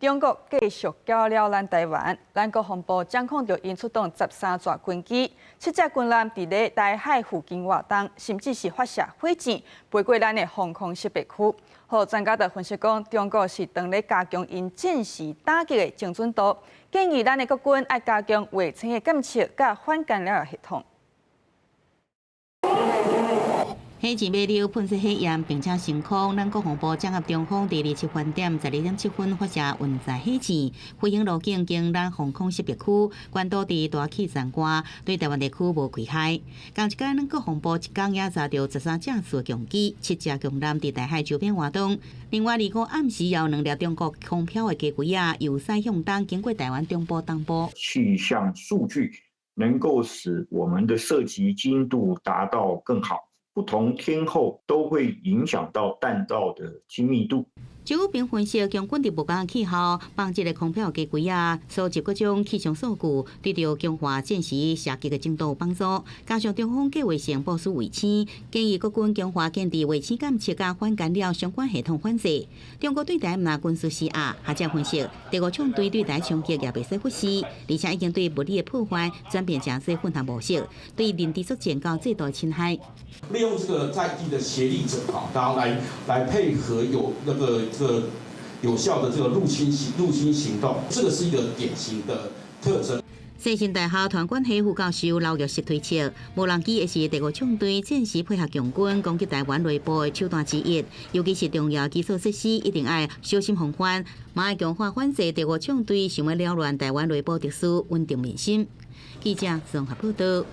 中國繼續攪擾咱台灣，咱國防部掌控著𪜶出動13座軍機，七隻軍艦佇咧台海附近活動，甚至是發射火箭飛過咱的防空識別區。予專家就分析講，中國是當咧加強𪜶戰時打擊的精準度，建議咱的國軍愛加強衛星的監測佮反干擾系統。火箭尾流噴射火焰，並且升空。咱國防部掌握中方佇27點12點7分發射運載火箭，飛行路徑經咱防空識別區，關島佇大氣層外，對台灣地區無危害。仝一工，咱國防部一工也查著13架次共機，七隻強艦佇台海周邊活動。另外，25暗時有兩粒中國空飄的雞胿仔，由西向東經過台灣中部東部。氣象數據能夠使我們的射擊精度達到更好。不同天候都會影響到彈道的精密度。周武平分析，共軍佇無仝氣候，放這个空飄雞胿仔，收集各種氣象數據，對著強化戰時射擊的精度有幫助。加上中方計劃性部署衛星，建議國軍強化建置衛星監測佮反干擾相關系統反制。中國對台毋但軍事施壓，學者分析，第五縱隊對台衝擊也袂使忽視，而且已經對物理的破壞轉變成做訓練模式，對認知作戰佮制度的侵害。利用這個在地的協力者啊，然後來配合有那個這個有效的這個入侵行動，這個是一個典型的特徵。世新大學團管系副教授劉玉石推測，無人機會是第五縱隊戰時配合共軍攻擊台灣內部的手段之一，尤其是重要基礎設施，一定愛小心防範，嘛愛強化反制第五縱隊想欲擾亂台灣內部秩序，穩定民心。記者綜合報道。